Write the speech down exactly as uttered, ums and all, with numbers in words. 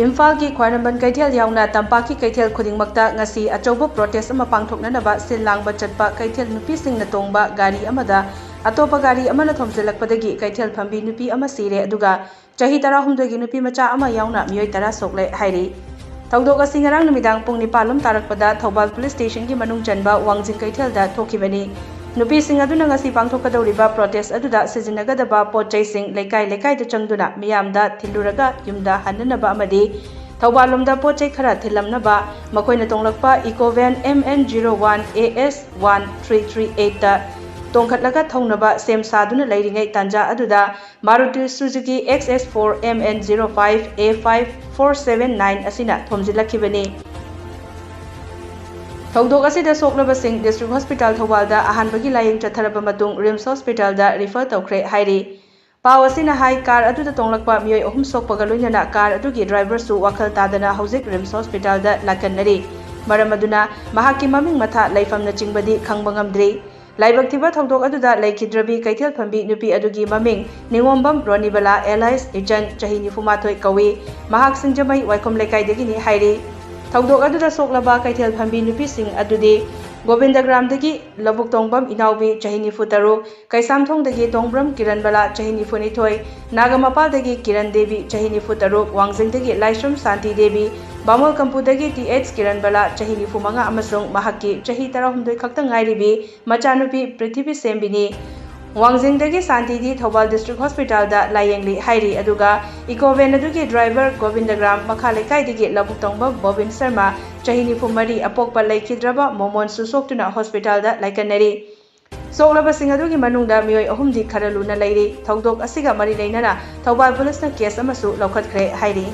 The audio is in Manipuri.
ꯏꯝꯐꯥꯜꯒꯤ ꯈ꯭ꯋꯥꯏꯔꯝꯕꯟ ꯀꯩꯊꯦꯜ ꯌꯥꯎꯅ ꯇꯝꯄꯥꯛꯀꯤ ꯀꯩꯊꯦꯜ ꯈꯨꯗꯤꯡꯃꯛꯇ ꯉꯁꯤ ꯑꯆꯧꯕ ꯄ꯭ꯔꯣꯇꯦꯁ ꯑꯃ ꯄꯥꯡꯊꯣꯛꯅꯅꯕ ꯁꯤꯜ ꯂꯥꯡꯕ ꯆꯠꯄ ꯀꯩꯊꯦꯜ ꯅꯨꯄꯤꯁꯤꯡꯅ ꯇꯣꯡꯕ ꯒꯥꯔꯤ ꯑꯃꯗ ꯑꯇꯣꯞꯄ ꯒꯥꯔꯤ ꯑꯃꯅ ꯊꯣꯝꯖꯤꯜꯂꯛꯄꯗꯒꯤ ꯀꯩꯊꯦꯜ ꯐꯝꯕꯤ ꯅꯨꯄꯤ ꯑꯃ ꯁꯤꯔꯦ, ꯑꯗꯨꯒ ꯆꯍꯤ ꯇꯔꯥꯍꯨꯝꯗꯣꯏꯒꯤ ꯅꯨꯄꯤ ꯃꯆꯥ ꯑꯃ ꯌꯥꯎꯅ ꯃꯤꯑꯣꯏ ꯇꯔꯥ ꯁꯣꯛꯂꯦ ꯍꯥꯏꯔꯤ꯫ ꯊꯧꯗꯣꯛ ꯑꯁꯤ ꯉꯔꯥꯡ ꯅꯨꯃꯤꯗꯥꯡ ꯄꯨꯡ ꯅꯤꯄꯥꯟ ꯂꯣꯝ ꯇꯥꯔꯛꯄꯗ ꯊꯧꯕꯥꯜ ꯄꯨꯂꯤꯁ ꯁ꯭ꯇꯦꯁꯟꯒꯤ ꯃꯅꯨꯡ ꯆꯟꯕ ꯋꯥꯡꯖꯤꯡ ꯀꯩꯊꯦꯜꯗ ꯊꯣꯛꯈꯤꯕꯅꯤ꯫ ꯅꯨꯄꯤꯁꯤꯡ ꯑꯗꯨꯅ ꯉꯁꯤ ꯄꯥꯡꯊꯣꯛꯀꯗꯧꯔꯤꯕ ꯄ꯭ꯔꯣꯇꯦꯁ ꯑꯗꯨꯗ ꯁꯤꯖꯤꯟꯅꯒꯗꯕ ꯄꯣꯠ ꯆꯩꯁꯤꯡ ꯂꯩꯀꯥꯏ ꯂꯩꯀꯥꯏꯗ ꯆꯪꯗꯨꯅ ꯃꯤꯌꯥꯝꯗ ꯊꯤꯜꯂꯨꯔꯒ ꯌꯨꯝꯗ ꯍꯟꯅꯅꯕ ꯑꯃꯗꯤ ꯊꯧꯕꯥꯜ ꯂꯣꯝꯗ ꯄꯣꯠ ꯆꯩ ꯈꯔ ꯊꯤꯜꯂꯝꯅꯕ ꯃꯈꯣꯏꯅ ꯇꯣꯡꯂꯛꯄ ꯏꯀꯣ ꯚꯦꯟ M N zero one A S one three three eight ꯇ ꯇꯣꯡꯈꯠꯂꯒ ꯊꯧꯅꯕ ꯁꯦꯝ ꯁꯥꯗꯨꯅ ꯂꯩꯔꯤꯉꯩ ꯇꯥꯟꯖꯥ ꯑꯗꯨꯗ Maruti Suzuki X S four M N zero five A five four seven nine ꯑꯁꯤꯅ ꯊꯣꯝꯖꯤꯜꯂꯛꯈꯤꯕꯅꯤ꯫ ꯊꯧꯗꯣꯛ ꯑꯁꯤꯗ ꯁꯣꯛꯂꯕꯁꯤꯡ ꯗꯤꯁꯇ꯭ꯔꯤꯛ ꯍꯣꯁꯄꯤꯇꯥꯜ ꯊꯧꯕꯥꯜꯗ ꯑꯍꯥꯟꯕꯒꯤ ꯂꯥꯌꯦꯡ ꯆꯠꯊꯔꯕ ꯃꯇꯨꯡ ꯔꯤꯝꯁ ꯍꯣꯁꯄꯤꯇꯥꯜꯗ ꯔꯤꯐꯔ ꯇꯧꯈ꯭ꯔꯦ ꯍꯥꯏꯔꯤ꯫ ꯄꯥꯎ ꯑꯁꯤꯅ ꯍꯥꯏ, ꯀꯥꯔ ꯑꯗꯨꯗ ꯇꯣꯡꯂꯛꯄ ꯃꯤꯑꯣꯏ ꯑꯍꯨꯝ ꯁꯣꯛꯄꯒ ꯂꯣꯏꯅꯅ ꯀꯥꯔ ꯑꯗꯨꯒꯤ ꯗ꯭ꯔꯥꯏꯚꯔꯁꯨ ꯋꯥꯈꯜ ꯇꯥꯗꯅ ꯍꯧꯖꯤꯛ ꯔꯤꯝꯁ ꯍꯣꯁꯄꯤꯇꯥꯜꯗ ꯂꯥꯀꯟꯅꯔꯤ꯫ ꯃꯔꯝ ꯑꯗꯨꯅ ꯃꯍꯥꯛꯀꯤ ꯃꯃꯤꯡ ꯃꯊꯥ ꯂꯩꯐꯝꯅꯆꯤꯡꯕꯗꯤ ꯈꯪꯕ ꯉꯝꯗ꯭ꯔꯤ꯫ ꯂꯥꯏꯕꯛ ꯊꯤꯕ ꯊꯧꯗꯣꯛ ꯑꯗꯨꯗ ꯂꯩꯈꯤꯗ꯭ꯔꯕꯤ ꯀꯩꯊꯦꯜ ꯐꯝꯕꯤ ꯅꯨꯄꯤ ꯑꯗꯨꯒꯤ ꯃꯃꯤꯡ ꯅꯤꯉꯣꯝꯕꯝ ꯔꯣꯅꯤꯕꯂꯥ alias ꯏꯆꯟ, ꯆꯍꯤ ꯅꯤꯐꯨ ꯃꯥꯊꯣꯏ ꯀꯧꯏ꯫ ꯃꯍꯥꯛ ꯁꯤꯡꯖꯃꯩ ꯋꯥꯏꯈꯣꯝ ꯂꯩꯀꯥꯏꯗꯒꯤꯅꯤ ꯍꯥꯏꯔꯤ꯫ ꯊꯧꯗꯣꯛ ꯑꯗꯨꯗ ꯁꯣꯛꯂꯕ ꯀꯩꯊꯦꯜ ꯐꯝꯕꯤ ꯅꯨꯄꯤꯁꯤꯡ ꯑꯗꯨꯗꯤ ꯒꯣꯕꯤꯟꯗꯒ꯭ꯔꯥꯝꯗꯒꯤ ꯂꯧꯕꯨꯛꯇꯣꯡꯕꯝ ꯏꯅꯥꯎꯕꯤ, ꯆꯍꯤ ꯅꯤꯐꯨ ꯇꯔꯨꯛ, ꯀꯩꯁꯥꯝꯊꯣꯡꯗꯒꯤ ꯇꯣꯡꯕ꯭ꯔꯝ ꯀꯤꯔꯟꯕꯂꯥ, ꯆꯍꯤ ꯅꯤꯐꯨ ꯅꯤꯊꯣꯏ, ꯅꯥꯒꯥꯃꯄꯥꯜꯗꯒꯤ ꯀꯤꯔꯟ ꯗꯦꯕꯤ, ꯆꯍꯤ ꯅꯤꯐꯨ ꯇꯔꯨꯛ, ꯋꯥꯡꯖꯤꯡꯗꯒꯤ ꯂꯥꯏꯁ꯭ꯔꯝ ꯁꯥꯟꯇꯤ ꯗꯦꯕꯤ, ꯕꯥꯃꯣꯜ ꯀꯝꯄꯨꯗꯒꯤ T H ꯀꯤꯔꯟꯕꯂꯥ, ꯆꯍꯤ ꯅꯤꯐꯨ ꯃꯉꯥ ꯑꯃꯁꯨꯡ ꯃꯍꯥꯛꯀꯤ ꯆꯍꯤ ꯇꯔꯥꯍꯨꯝꯗꯣꯏ ꯈꯛꯇ ꯉꯥꯏꯔꯤꯕꯤ ꯃꯆꯥꯅꯨꯄꯤ ꯄ꯭ꯔꯤꯊꯤꯕꯤ ꯁꯦꯝꯕꯤꯅꯤ꯫ ꯋꯥꯡꯖꯤꯡꯗꯒꯤ ꯁꯥꯟꯇꯤꯗꯤ ꯊꯧꯕꯥꯜ ꯗꯤꯁꯇ꯭ꯔꯤꯛ ꯍꯣꯁꯄꯤꯇꯥꯜꯗ ꯂꯥꯌꯦꯡꯂꯤ ꯍꯥꯏꯔꯤ꯫ ꯑꯗꯨꯒ ꯏꯀꯣ ꯚꯦꯟ ꯑꯗꯨꯒꯤ ꯗ꯭ꯔꯥꯏꯚꯔ ꯒꯣꯕꯤꯟꯗꯒ꯭ꯔꯥꯝ ꯃꯈꯥ ꯂꯩꯀꯥꯏꯗꯒꯤ ꯂꯧꯕꯨꯛꯇꯣꯡꯕ ꯕꯣꯕꯤꯟ ꯁꯔꯃ, ꯆꯍꯤ ꯅꯤꯐꯨ ꯃꯔꯤ, ꯑꯄꯣꯛꯄ ꯂꯩꯈꯤꯗ꯭ꯔꯕ ꯃꯣꯃꯣꯟꯁꯨ ꯁꯣꯛꯇꯨꯅ ꯍꯣꯁꯄꯤꯇꯥꯜꯗ ꯂꯥꯏꯀꯠꯅꯔꯤ꯫ ꯁꯣꯛꯂꯕꯁꯤꯡ ꯑꯗꯨꯒꯤ ꯃꯅꯨꯡꯗ ꯃꯤꯑꯣꯏ ꯑꯍꯨꯝꯗꯤ ꯈꯔ ꯂꯨꯅ ꯂꯩꯔꯤ꯫ ꯊꯧꯗꯣꯛ ꯑꯁꯤꯒ ꯃꯔꯤ ꯂꯩꯅꯅ ꯊꯧꯕꯥꯜ ꯄꯨꯂꯤꯁꯅ ꯀꯦꯁ ꯑꯃꯁꯨ ꯂꯧꯈꯠꯈ꯭ꯔꯦ ꯍꯥꯏꯔꯤ꯫